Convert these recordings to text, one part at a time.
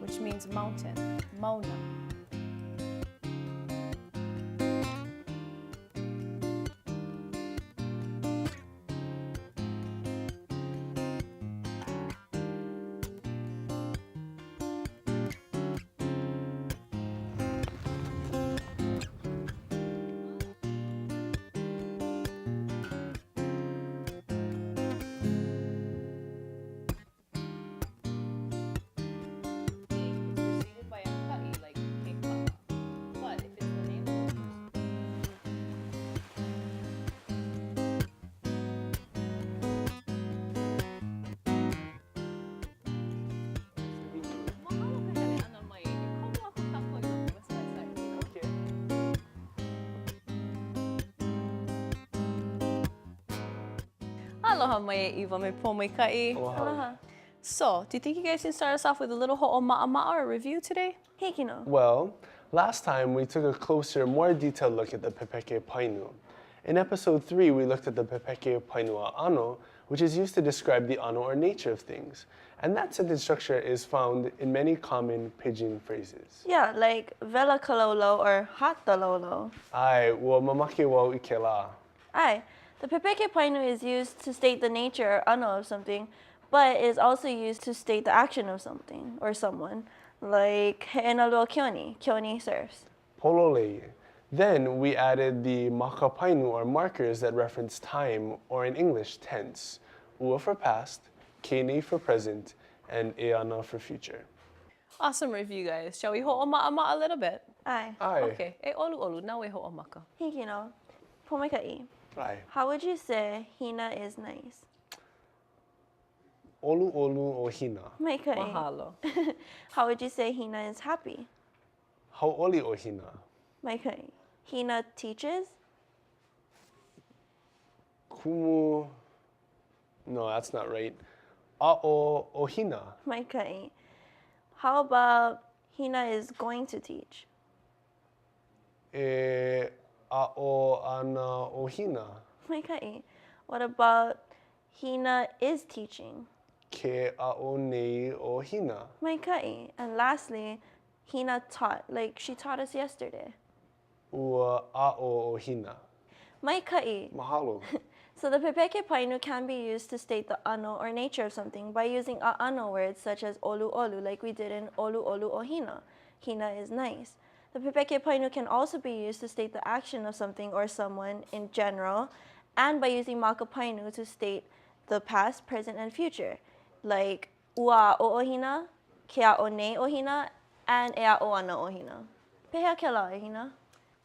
which means mountain, mauna. Mahalo ka hele ʻana mai. E komo aku kākou i loko. Let's go inside. Okay. Aloha mai e Eva me Pōmaikaʻi. Aloha. Aloha. So, do you think you guys can start us off with a little hoʻomaʻamaʻa or review today? Hiki nō. Well, last time we took a closer, more detailed look at the pepeke painu. In episode 3, we looked at the pepeke painu a'ano, which is used to describe the ano or nature of things. And that sentence structure is found in many common pidgin phrases. Yeah, like vela ka laulau or hot the laulau. ʻAe, ua mamake wau i kēlā. ʻAe. The pepeke painu is used to state the nature or ano of something, but is also used to state the action of something or someone, like heʻenalu ʻo Keoni, Keoni surfs. Pololei. Then we added the maka painu or markers that reference time or in English, tense. Ua for past, ke nei for present, and e ana for future. Awesome review, guys. Shall we hoʻomaʻamaʻa a little bit? ʻAe. ʻAe. Okay. E ʻoluʻolu, nāu e hoʻomaka. Hiki nō. Pōmaikaʻi. ʻAe. How would you say Hina is nice? ʻOluʻolu ʻo Hina. Maikaʻi. Mahalo. How would you say Hina is happy? Hauʻoli ʻo Hina. Maikaʻi. Hina teaches? Kumu No, that's not right. Aʻo ʻo Hina. Maikaʻi. How about Hina is going to teach? E aʻo ana ʻo Hina. Maikaʻi. What about Hina is teaching? Ke aʻo nei ʻo Hina. Maikaʻi. And lastly, Hina taught, like she taught us yesterday. Ua aʻo ʻo Hina. Maikaʻi. Mahalo. So the pepeke painu can be used to state the ano or nature of something by using a'ano words such as olu olu like we did in olu olu o Hina. Hina is nice. The pepeke painu can also be used to state the action of something or someone in general and by using maka painu to state the past, present, and future, like ua aʻo ʻo Hina, ke aʻo nei ʻo Hina, and e aʻo ana ʻo Hina. Pehea kēlā e Hina?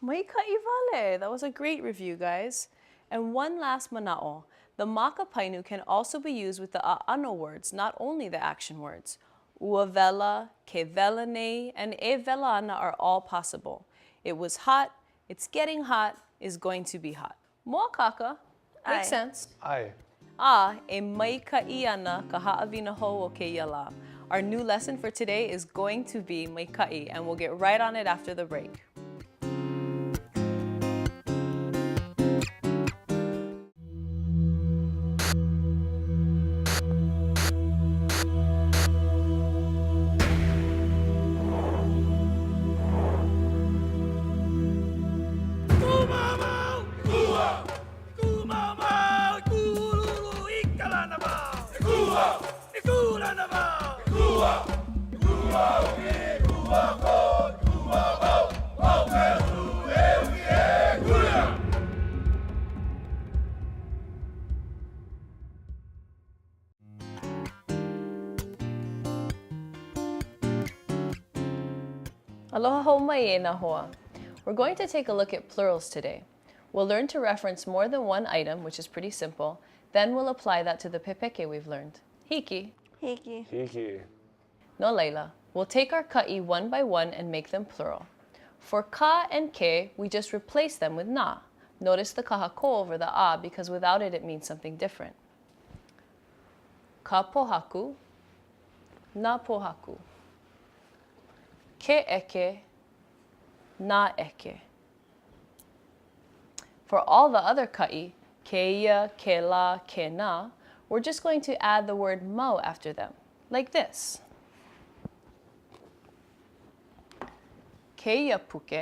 Maikaʻi wale! That was a great review, guys. And one last manaʻo. The maka painu can also be used with the a'ano words, not only the action words. Ua wela, ke wela nei, and e wela ana are all possible. It was hot, it's getting hot, is going to be hot. Mōakāka, makes sense. ʻAe. A e maikaʻi ana ka haʻawina hou o kēia lā. Our new lesson for today is going to be maikaʻi and we'll get right on it after the break. Aloha hou mai e nā hoa. We're going to take a look at plurals today. We'll learn to reference more than one item, which is pretty simple. Then we'll apply that to the pepeke we've learned. Hiki. Hiki. Hiki. No laila. We'll take our ka'i one by one and make them plural. For ka and ke, we just replace them with na. Notice the kahako over the a because without it, it means something different. Ka pohaku, na pohaku. Ke eke, na eke. For all the other ka'i, kēia, kēlā, kēnā, we're just going to add the word mau after them, like this. Kēia puke,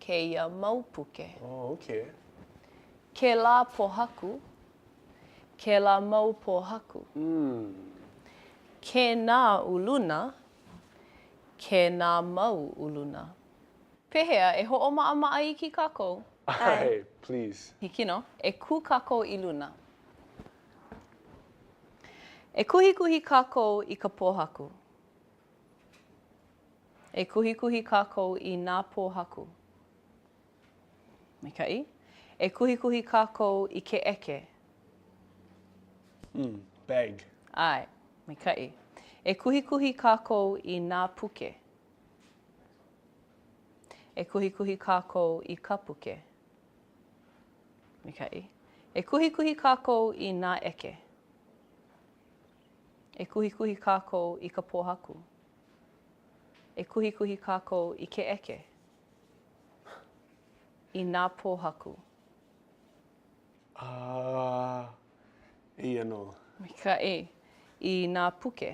kēia mau puke. Oh, okay. Kēlā pōhaku, kēlā mau pōhaku. Mm. Kēnā uluna, kēnā mau uluna. Pehea, e hoʻomaʻamaʻa iki kākou? ʻAe, please. Hiki nō. E kū kākou i luna. E kuhikuhi kākou i ka pōhaku. E kuhikuhi kākou i nā pōhaku. Maikaʻi. E kuhikuhi kākou i ke ʻeke. Mm, bag. ʻAe, maikaʻi. E kuhikuhi kākou i nā puke. E kuhikuhi kākou i ka puke. Maikaʻi. E kuhikuhi kākou i nā ʻeke. E kuhikuhi kākou i ka pōhaku. E kuhikuhi kākou i ke ʻeke. I nā pōhaku. Uh, eia nō. Maikaʻi. I nā puke.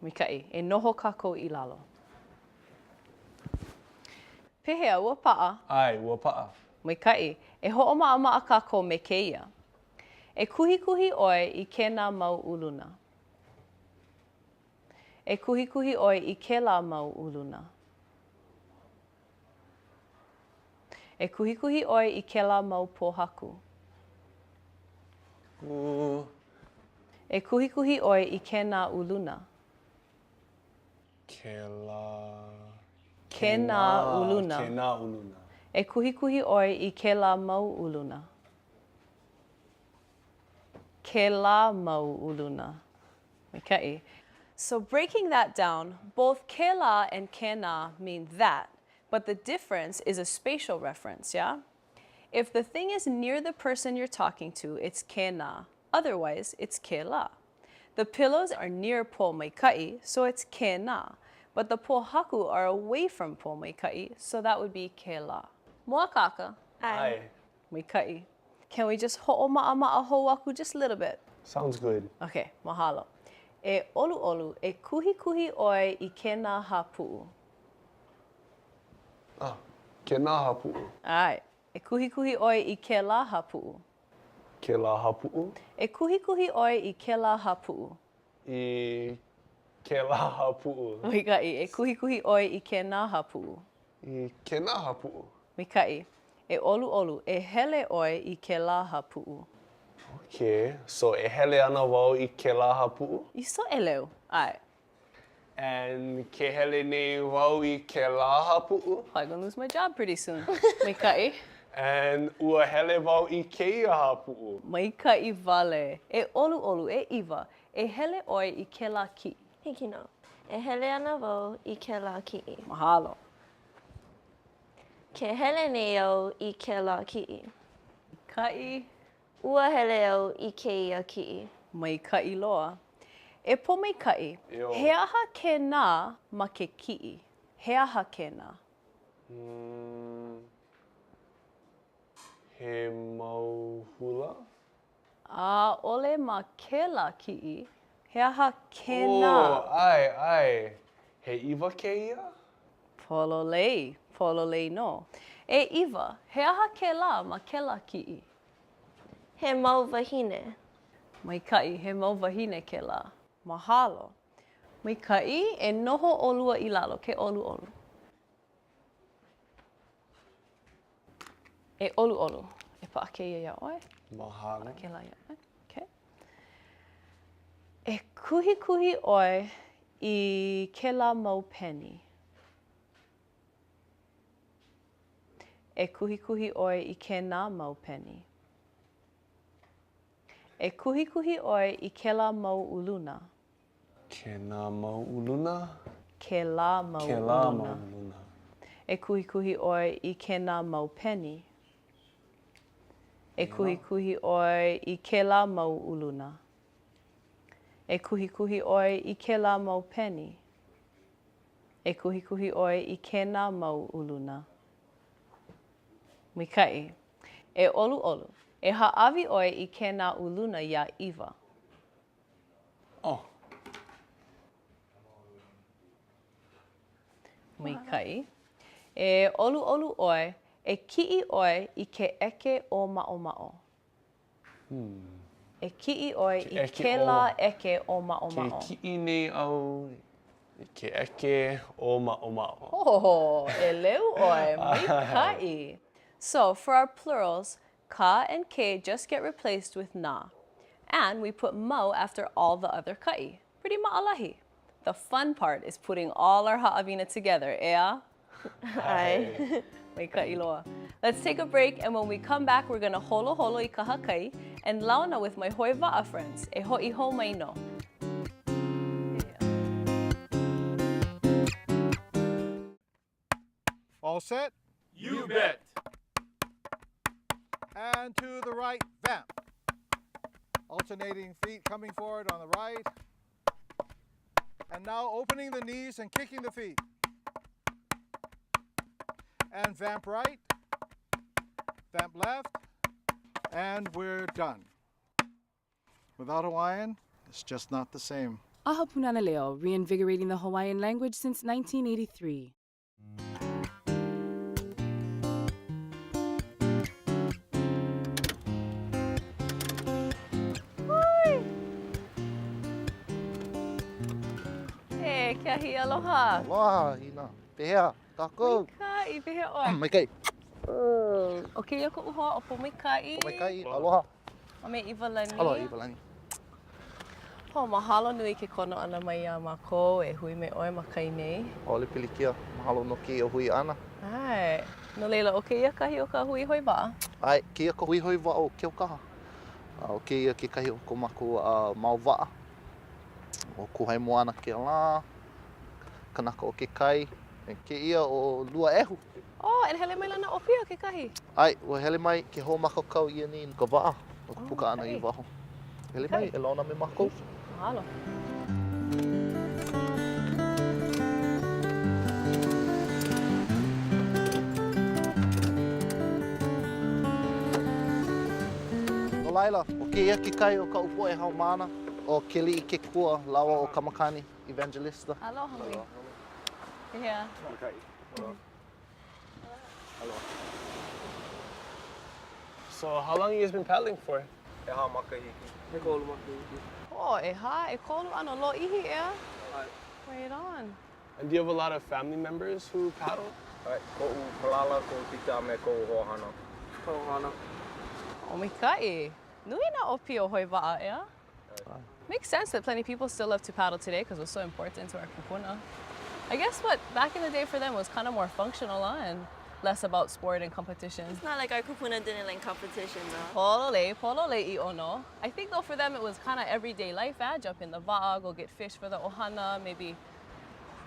Maikaʻi. E noho kākou i lalo. Pehea, ua paʻa? ʻAe, ua paʻa. Maikaʻi. E hoʻomaʻamaʻa kākou me kēia. E kuhikuhi ʻoe i kēnā mau uluna. E kuhikuhi ʻoe i kēlā mau uluna. E kuhikuhi ʻoe i kēlā mau pōhaku. Ku. E kuhikuhi ʻoe i kēnā uluna. Kēlā. Kēnā uluna. Kēnā uluna. E kuhikuhi ʻoe i kēlā mau uluna. Kēlā mau uluna. Maikaʻi. So breaking that down, both kēlā and kēnā mean that, but the difference is a spatial reference, yeah? If the thing is near the person you're talking to, it's kēnā. Otherwise, it's kēlā. The pillows are near Pōmaikaʻi, so it's kēnā. But the pōhaku are away from Pōmaikaʻi, so that would be kēlā. Mōakāka? ʻAe. Maikaʻi. Can we just hoʻomaʻamaʻa hou aku just a little bit? Sounds good. Okay, mahalo. E ʻoluʻolu, e kuhikuhi ʻoe i kēnā hāpuʻu. Ah, kēnā hāpuʻu. ʻAe. E kuhikuhi ʻoe i kēlā hāpuʻu. Kēlā hāpuʻu. E kuhikuhi ʻoe i kēlā hāpuʻu. I kēlā hāpuʻu. Maikaʻi. E kuhikuhi ʻoe i kēnā hāpuʻu. I kēnā hāpuʻu. Maikaʻi. E ʻoluʻolu, e hele ʻoe i kēlā hāpuʻu. Okay, so e hele ana wau i kēlā hāpuʻu? You so ʻeleu. ʻAe. And ke hele nei wau i kēlā hāpuʻu. Probably gonna lose my job pretty soon. Maikaʻi. And ua hele wau i kēia hāpuʻu. Maikaʻi wale. E ʻoluʻolu, e ʻIwa, e hele ʻoe i kēlā kiʻi. Hiki nō. E hele ana wau i kēlā kiʻi. Mahalo. Ke hele nei au i kēlā kiʻi. Maikaʻi. Ua hele au i kēia kiʻi. Maikaʻi loa. E Pōmaikaʻi, he aha kēnā ma ke kiʻi? He aha kēnā? Mm, he mau hula? ʻAʻole ma kēlā kiʻi. He aha kēnā? Oh, ʻae, ʻae. He ʻIwa kēia? Pololei, pololei nō. E ʻIwa, he aha kēlā ma kēlā kiʻi? He mau wāhine. Maikaʻi, he mau wāhine kēlā. Mahalo. Maikaʻi, e noho ʻolua i lalo, ke ʻoluʻolu. E ʻoluʻolu, e paʻa kēia iā ʻoe. Mahalo. Paʻa kēlā iā ʻoe. Okay. E kuhikuhi ʻoe i kēlā mau peni. E kuhikuhi ʻoe i kēnā mau peni. E kuhikuhi ʻoe i kēlā mau uluna. Kēnā mau uluna. Kēlā mau uluna. Kēlā mau uluna. E kuhikuhi ʻoe i kēnā mau peni. E kuhikuhi ʻoe i kēlā mau uluna. E kuhikuhi ʻoe i kēlā mau peni. E kuhikuhi ʻoe i kēnā mau uluna. Maikaʻi. E ʻoluʻolu, e hāʻawi ʻoe i kēnā uluna iā ʻIwa. Oh. Maikaʻi. E ʻoluʻolu ʻoe, e kiʻi ʻoe i ke ʻeke ʻōmaʻomaʻo. E kiʻi ʻoe i kēlā ʻeke ʻōmaʻomaʻo. Ke kiʻi nei au i ke ʻeke ʻōmaʻomaʻo. Oh, ʻeleu ʻoe, maikaʻi. So, for our plurals, ka and ke just get replaced with nā. And we put mau after all the other kaʻi. Pretty maʻalahi. The fun part is putting all our haʻawina together, ʻeā? ʻAe. Maikaʻi loa. Let's take a break and when we come back we're gonna holoholo i kahakai and launa with my hoe waʻa friends. E hoʻi hou mai nō. All set? You bet! And to the right, vamp. Alternating feet coming forward on the right. And now opening the knees and kicking the feet. And vamp right, vamp left, and we're done. Without Hawaiian, it's just not the same. Aha Punana Leo, reinvigorating the Hawaiian language since 1983. E, Keahi, aloha. Aloha, Hina. Pehea, kākou? Maikaʻi, pehea ʻoe? Maikaʻi. ʻO kēia koʻu hoa ʻo Pōmaikaʻi. Pōmaikaʻi, aloha. A me ʻIwalani. Aloha, ʻIwalani. Oh, mahalo nui ke kono ʻana mai iā mākou e hui me ʻoe ma kai nei. ʻAʻole pilikia, mahalo no kēia hui ʻana. ʻAe. No laila, ʻo kēia kahi o ka hui hoe waʻa? ʻAe, kēia ka hui hoe waʻa o Keaukaha. A ʻo kēia kekahi o ko mākou mau waʻa. ʻO Kūhaimoana kēlā, kanaka o ke kai. Kēia ʻo Luaʻehu. Oh, and hele maila nā ʻōpio kekahi. ʻAe, ua hele mai ke hoʻomākaukau ʻia nei ka waʻa no ka puka ʻana i waho. Hele mai e launa me mākou. Mahalo. No laila, ʻo kēia kekahi o kaʻu poʻe haumāna, ʻo Keliʻikekua lāua ʻo Kamakani Evangelista. Aloha mai. Pehea? So how long you guys been paddling for? ʻEhā makahiki. ʻEkolu makahiki. Oh, ʻehā, ʻekolu ʻano lōʻihi, ʻeā? ʻAe. Right on. And do you have a lot of family members who paddle? ʻAe, koʻu kalala, koʻu tita a me koʻu hoahānau. Ka ʻohana. Oh, maikaʻi. Nui nā ʻōpio hoe waʻa, ʻeā? Makes sense that plenty of people still love to paddle today because it was so important to our kupuna. I guess what back in the day for them was kind of more functional huh, and less about sport and competition. It's not like our kupuna didn't like competition though. Pololei, pololei i ono. I think though for them it was kind of everyday life, eh? Jump in the va'a, go get fish for the ohana, maybe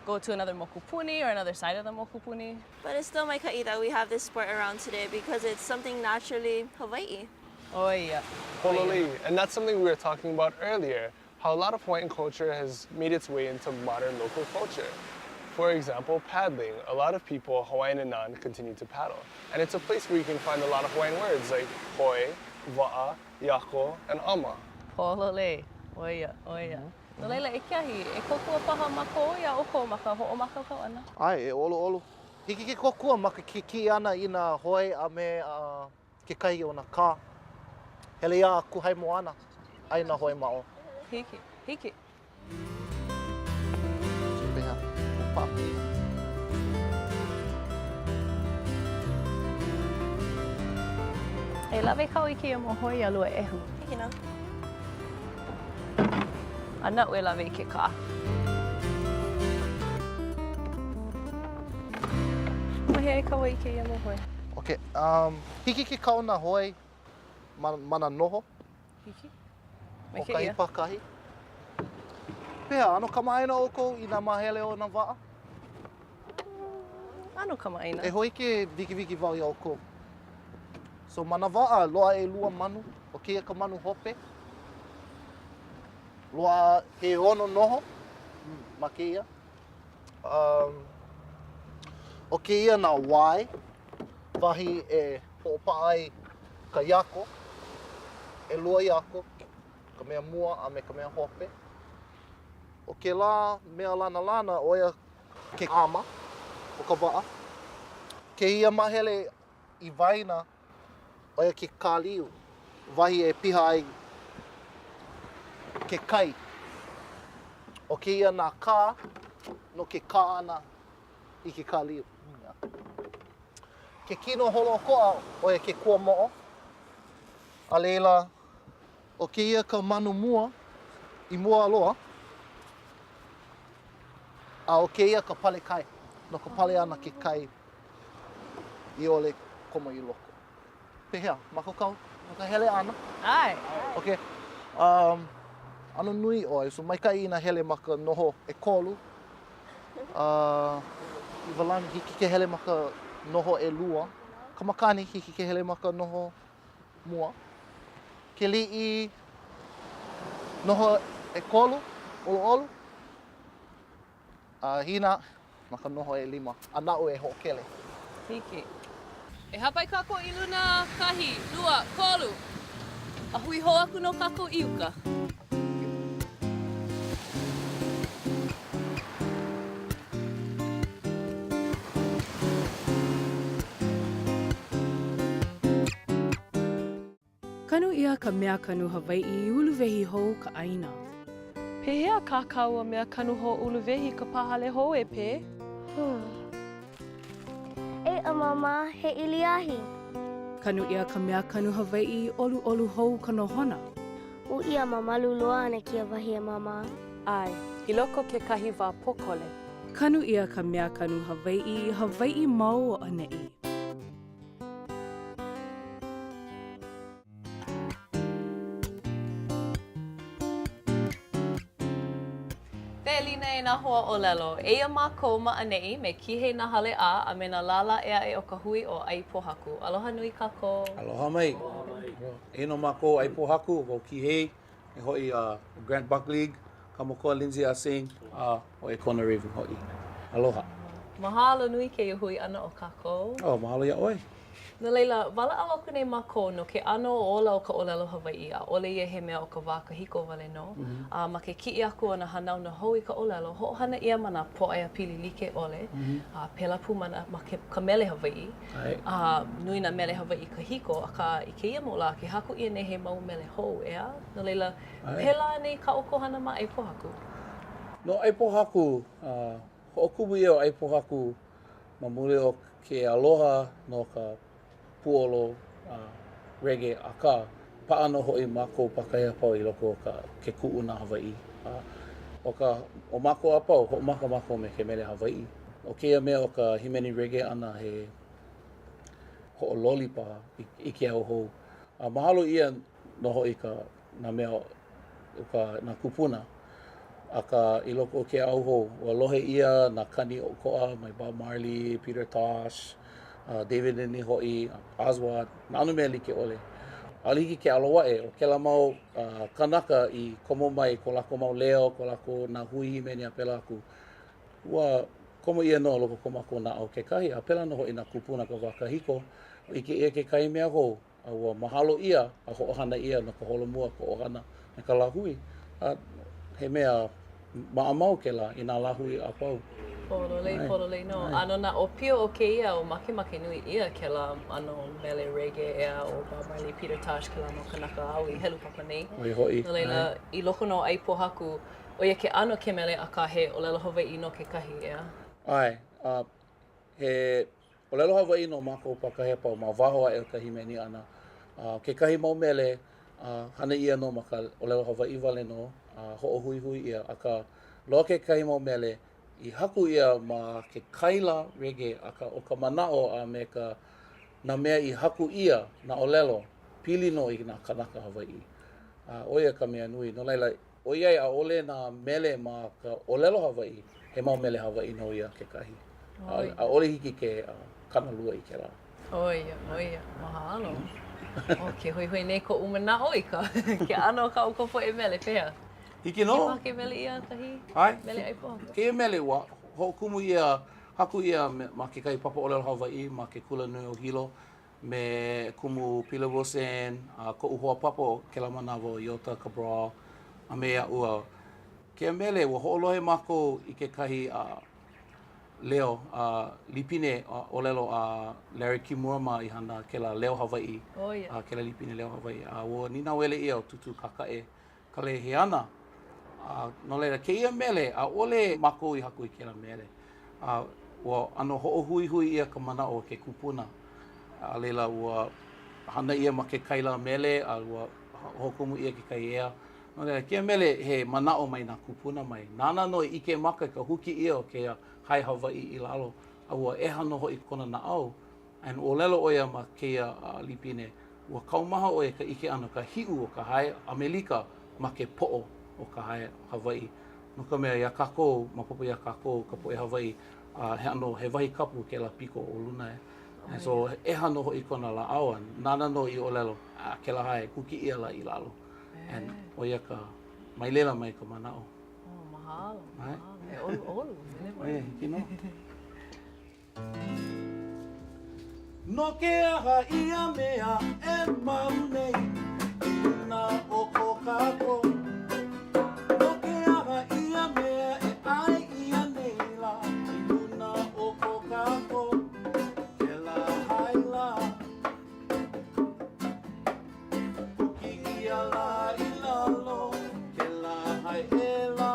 go to another mokupuni or another side of the mokupuni. But it's still maika'i that we have this sport around today because it's something naturally Hawai'i. Oh yeah. Pololei. And that's something we were talking about earlier, how a lot of Hawaiian culture has made its way into modern local culture. For example, paddling. A lot of people, Hawaiian and non, continue to paddle. And it's a place where you can find a lot of Hawaiian words like hoi, wa'a, iako, and ama. Pololei. ʻO ia, ʻo ia. No laila, e Keahi, e kōkua paha mākou iā ʻoukou ma ka hoʻomākaukau ʻana. ʻAe, e ʻoluʻolu. Hiki ke kōkua ma ke kikiʻi ʻana i nā hoe a me kekahi o nā kā. Hele iā Kūhaimoana, ʻai nā hoe ma ʻō. Hiki, hiki. So pehea, ua paʻa kēia? E lawe kāua i kēia mau hoe iā Luaʻehu. Hiki nō. A naʻu e lawe i ke kā. Ma hea e kau ai i kēia mau hoe? Ok, um, hiki ke kau nā hoe ma, ma nā noho? Hiki. Me kēia. ʻO kahi pākahi. Pehea, ʻano kamaʻāina ʻoukou i nā māhele o nā waʻa? ʻAno kamaʻāina. E hōʻike wikiwiki wau iā ʻoukou. So ma nā waʻa, loaʻa ʻelua manu, ʻo kēia ka manu hope. Loaʻa he ono noho ma kēia. Um, ʻo kēia nā wae, wahi e hoʻopaʻa ai ka iako, ʻelua iako, ka mea mua a me ka mea hope. ʻO kēlā mea lanalana, ʻo ia ke ama. o ka waʻa. Kēia mahele i waena, ʻo ia ke kāliu, wahi e piha ai ke kai. ʻO kēia nā kā no ke kā ʻana i ke kāliu. Ke kino holoʻokoʻa, ʻo ia ke kuamoʻo. A laila, ʻo kēia ka manu mua i mua loa. A ʻo kēia ka pale kai, no ka pale ʻana ke kai i ʻole komo i loko. Pehea, mākaukau no ka hele ʻana? ʻAe. Okay. Um, ʻano nui ʻoe, so maikaʻi inā hele ma ka noho ʻekolu. Uh, Iwalani, hiki ke hele ma ka noho ʻelua. Ka makani, hiki ke hele ma ka noho mua. Keliʻi, noho ʻekolu, ʻoluʻolu. A Hina, ma ka noho ʻelima, a naʻu e hoʻokele. Hiki. E hāpai kākou i luna, kahi, lua, kolu! A hui hou aku nō kākou i uka. Kanu ʻia ka mea kanu Hawaiʻi i uluwehi hou ka ʻāina. Pehea kā kāua mea kanu hoʻouluwehi i ka pā hale hou e Pē? Hmm. Eia, Māmā, he ʻiliahi. Kanu ʻia ka mea kanu Hawaiʻi i ʻoluʻolu hou ka nohona. Uʻi a mamalu loa ana kēia wahi e Māmā. ʻAe, i loko kekahi wā pōkole. Kanu ʻia ka mea kanu Hawaiʻi i Hawaiʻi mau o ʻaneʻi. Welina e nā hoa ʻōlelo, eia mākou ma ʻaneʻi me Kihei Nahale-A a me nā lālā ʻē aʻe o ka hui ʻo ʻAi Pōhaku. Aloha nui kākou. Aloha mai. Eia nō mākou ʻAi Pōhaku, wau Kihei, e hoʻi a Grant Buckleague, Kamakoa Lindsay Ah-Seng, a ʻo Ekona Raven hoʻi. Aloha. Mahalo nui kēia hui ʻana o kākou. Oh, mahalo iā ʻoe. No laila, walaʻau aku nei mākou no ke ʻano ola o ka ʻōlelo Hawaiʻi, ʻaʻole ia he mea o ka wā kahiko wale nō. A ma ke kiʻi aku o nā hanauna hou i ka ʻōlelo, hoʻohana ʻia ma nā pōʻaiapili like ʻole, a pēlā pū ma, ma ke, ka mele Hawaiʻi. A nui nā mele Hawaiʻi kahiko, akā i kēia mau lā, ke haku ʻia nei he mau mele hou, ʻeā? No laila, pēlā anei kā ʻoukou hana ma ʻAi Pōhaku? No ʻAi Pōhaku, hoʻokumu ʻia ʻo ʻAi Pōhaku ma muli o ke aloha no ka puolo reggae, akā, paʻa nō hoʻi mākou pākahi a pau i loko o ka ke kuʻuna Hawaiʻi. A ʻo ka ʻo mākou a pau, hoʻomaka mākou me ke mele Hawaiʻi. ʻO kēia mea o ka hīmeni reggae ʻana he hoʻololi paha i, i ke au hou. A mahalo ʻia nō hoʻi ka nā mea o ka nā kūpuna. Akā, i loko o ke au hou, ua lohe ʻia nā kani ʻokoʻa mai Bob Marley, Peter Tosh, uh, David Lindley hoʻi, Oswald, nā ʻano mea like ʻole. ʻAʻole hiki ke ʻalo aʻe, ʻo kēlā mau uh, kanaka i komo mai ko lākou mau leo, ko lākou nā hui hīmeni a pēlā aku. Ua komo ʻia nō loko o ko mākou naʻau kekahi, a pēlā nō hoʻi nā kūpuna ka wā kahiko, ʻike ʻia kekahi mea hou, a ua mahalo ʻia a hoʻohana ʻia no ka holomua ka ʻohana me ka lāhui, a he mea maʻamau kēlā i nā lāhui a pau. Pololei, pololei nō. A no nā ʻōpio o kēia au, makemake nui ʻia kēlā ʻano mele reggae ʻeā ʻo Bob Marley, Peter Tosh, kēlā mau kanaka āu i helu papa nei. ʻO ia hoʻi. No laila, i loko nō o ʻAi Pōhaku, ʻo ia ke ʻano ke mele, akā he ʻōlelo Hawaiʻi nō kekahi, ʻeā? ʻAe, a he ʻōlelo Hawaiʻi nō mākou pākahi a pau ma waho aʻe o ka hīmeni ʻana. A kekahi mau mele, a hana ʻia nō ma ka ʻōlelo Hawaiʻi wale nō, a hoʻohuihui ʻia. Akā, loa kekahi mau mele i haku ʻia ma ke kaila reggae, akā ʻo ka manaʻo a me ka nā mea i haku ʻia, nā ʻōlelo, pili nō i nā kānaka Hawaiʻi. A ʻo ia ka mea nui. No laila, ʻOiai ʻaʻole nā mele ma ka ʻōlelo Hawaiʻi, he mau mele Hawaiʻi nō ia kekahi. ʻAʻole hiki ke kānalua i kēlā. ʻO ia, ʻo ia, mahalo. ʻO ke hoihoi nei koʻu manaʻo i ka ke ʻano o kā ʻoukou poʻe mele, pehea? Hiki nō. Hiki paha ke mele ʻia kahi mele ʻAi Pōhaku? Kēia mele ua hoʻokumu ʻia, haku ʻia ma kekahi papa ʻōlelo Hawaiʻi ma ke Kulanui o Hilo. me Kumu Pila Wilson, a koʻu hoa papa o kēlā manawa ʻo Iota Cabral, a me aʻu. A kēia mele, ua hoʻolohe mākou i kekahi a. leo a lipine ʻōlelo a Larry Kimura mā i hana kēlā leo Hawaiʻi, oh, yeah. a kēlā lipine leo Hawaiʻi. A ua nīnauele ʻia ʻo Tūtū Kakaʻe Kaleheana. A no laila, kēia mele, ʻaʻole mākou i haku i kēlā mele. A ua ʻano hoʻohuihui ʻia ka manaʻo o ke kupuna. A laila, ua hana ʻia ma ke kaila mele a ua hoʻokomo ʻia kekahi ea. No laila, kēia mele he manaʻo mai nā kūpuna mai. Nāna nō i ʻike maka i ka huki ʻia o kēia hae Hawaiʻi i lalo, a ua ʻeha nō hoʻi kona naʻau. And ʻōlelo ʻo ia ma kēia lipine, ua kaumaha ʻo ia ka ʻike ʻana ka hiʻu o ka hae ʻAmelika ma ke poʻo o ka hae Hawaiʻi. No ka mea, iā kākou, maopopo iā kākou ka poʻe Hawaiʻi, he ʻano, he wahi kapu kēlā piko o luna e. And so, ʻeha nō hoʻi kona lāʻau a nāna nō i ʻōlelo, a kēlā hae, huki ʻia la i lalo. And ʻo ia ka, mai laila mai ka manaʻo. Oh, mahalo, mahalo. E ʻoluʻolu, mele mai. ʻOiai, hiki nō. No ke aha ia mea e mau nei i luna o ko kākou? No ke aha ia mea e ʻae ʻia nei lā i luna o ko kākou? Kēlā hae lā. Huki ʻia lā i lalo, kēlā hae ʻelā,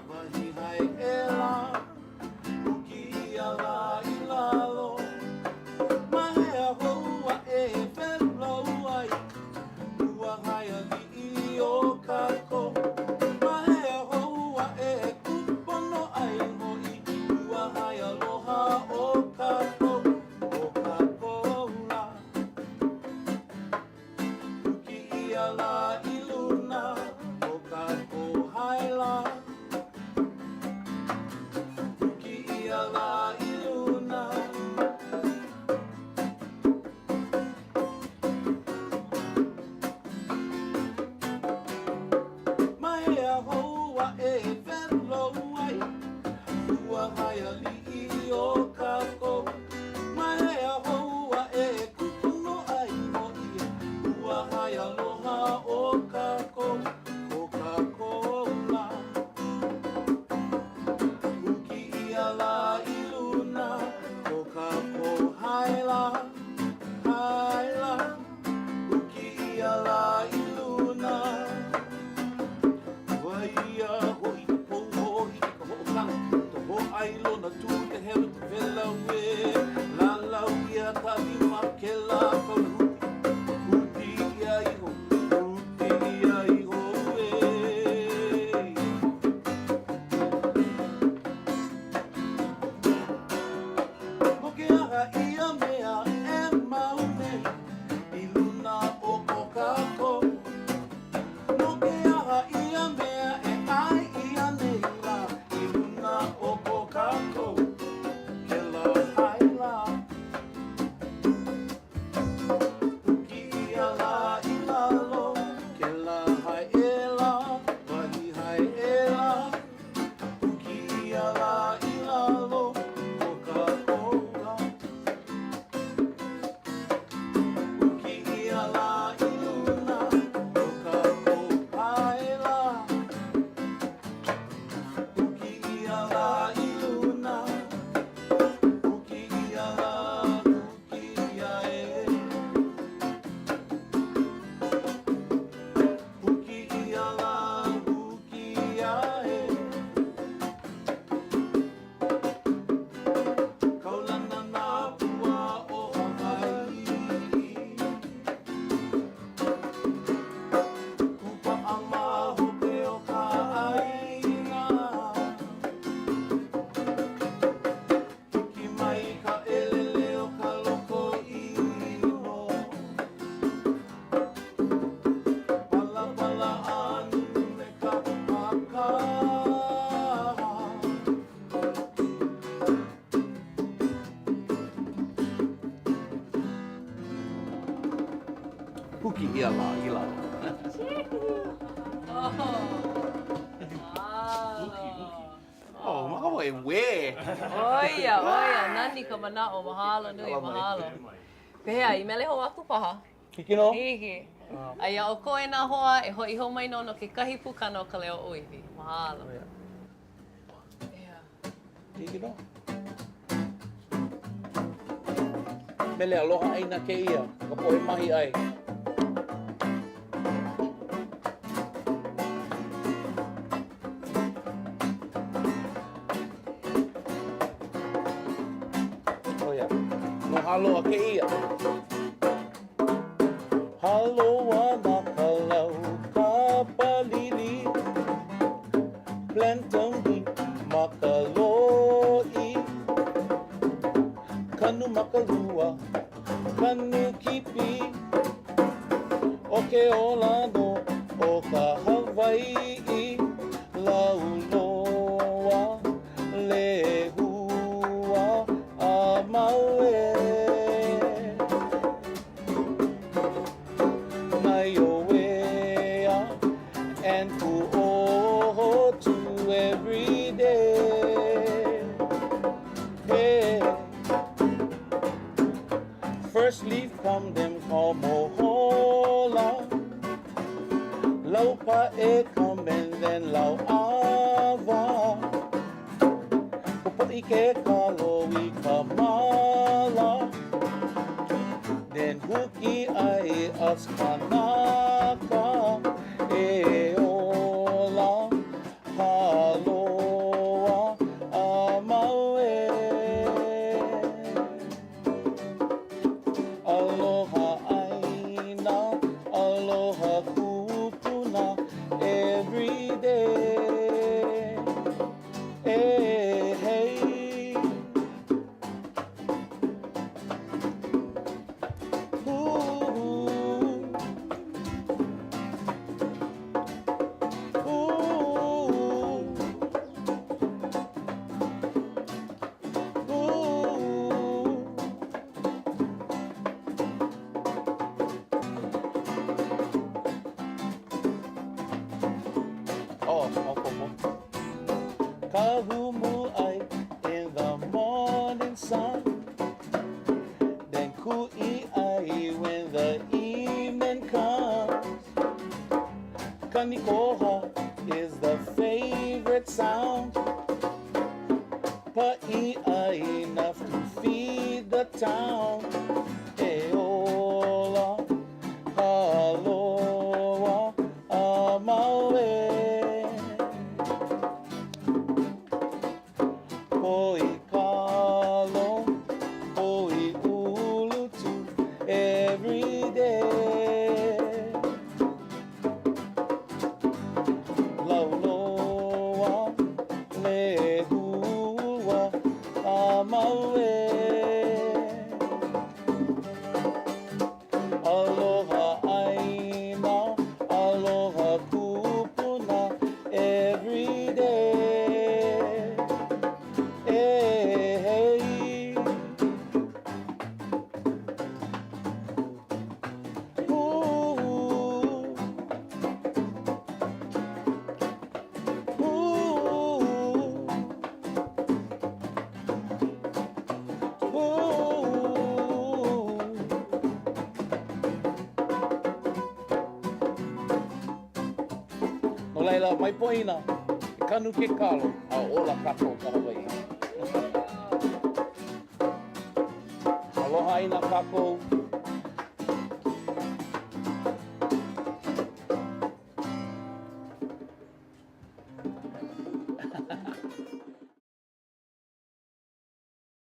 wahi hae ʻelā. Huki ʻia lā i lalo, ma hea hou aʻe e welo ai ua hae aliʻi o kākou? Ma hea hou aʻe e kūpono ai hoʻi ua hae aloha o kākou, o kākou lā? Huki ʻia lā i luna o kākou hae lā. Huki ʻia lā i luna. Ma hea hou aʻe e welo ai ua hae aliʻi o kākou? Ma hea hou aʻe e kūpono ai hoʻi ua hae aloha o kākou, ko kākou lā? Huki ʻia lā i luna ko kākou hae lā, hae lā. Huki ʻia lā i luna. Waia hoʻi ka pou hōʻike ka hoʻokano, ka hōʻailona tū te hewa te wela uē. Lālau ʻia ka lima kēlā kaula huki, huki ʻia iho, huki ʻia iho uē. No ke aha ia mea e mau nei i luna o ko kākou? No ke aha ia mea e ʻae ʻia nei lā i luna o ko kākou? Kēlā hae lā. Huki ʻia lā i lalo, kēlā hae ʻelā, wahi hae ʻelā. Huki ʻia lā i lalo o kākou lā. Huki ʻia lā i luna o kākou hae lā. Huki ʻia lā i luna. Huki ʻia lā, huki ʻia e. Huki ʻia lā, huki ʻia e. Kaulana nā pua o Hawaiʻi. Kūpaʻa ma hope o ka ʻāina. Hiki mai ka ʻelele o ka loko ʻino. Palapala anu me ka pākā. Huki ʻia lā i lalo. Oh, makawa e uē. ʻO ia, ʻo ia, nani ka manaʻo, mahalo nui, mahalo. Pehea, i mele hou aku paha? Hiki nō. Hiki. A iā ʻoukou e nā hoa, e hoʻi hou mai nō no kekahi pukana o ka leo ʻōiwi. Mahalo. Hiki nō. Mele aloha ʻāina kēia, ka poʻe mahiʻai. Oh yeah. No Hāloa kēia. Hāloa na ka lau kapalili Plant 'em deep ma ka loʻi Kanu ma ka lua, kanu kipi ʻO ke ola nō o ka Hawaiʻi Lauloa, lehua a mau e. Naioea and Puʻoho too every day. Hey. First leaf come them call mohola. Laupaʻe come and then lauʻawa. Popoʻi ke kalo i ka māla. Then huki ai us kanaka e ola Hāloa a mau e. Aloha ʻāina, aloha kūpuna every day. Hey, hey. Ooh. Ooh. Ooh. Oh, maopopo. Kahumu ai in the morning sun. Then kuʻi ai when the evening comes. Kanikoha is the favorite sound. Paʻi ai enough to feed the town. E ola, Hāloa a mau e. Poi kalo, poi ulu too every day. Lauloa, lehua a mau e. Aloha ʻāina, aloha kūpuna every day. Hey, hey. Ooh. Ooh. Ooh. No laila, mai poina, e kanu ke kalo, a ola kākou ka Hawaiʻi. Aloha ʻāina kākou.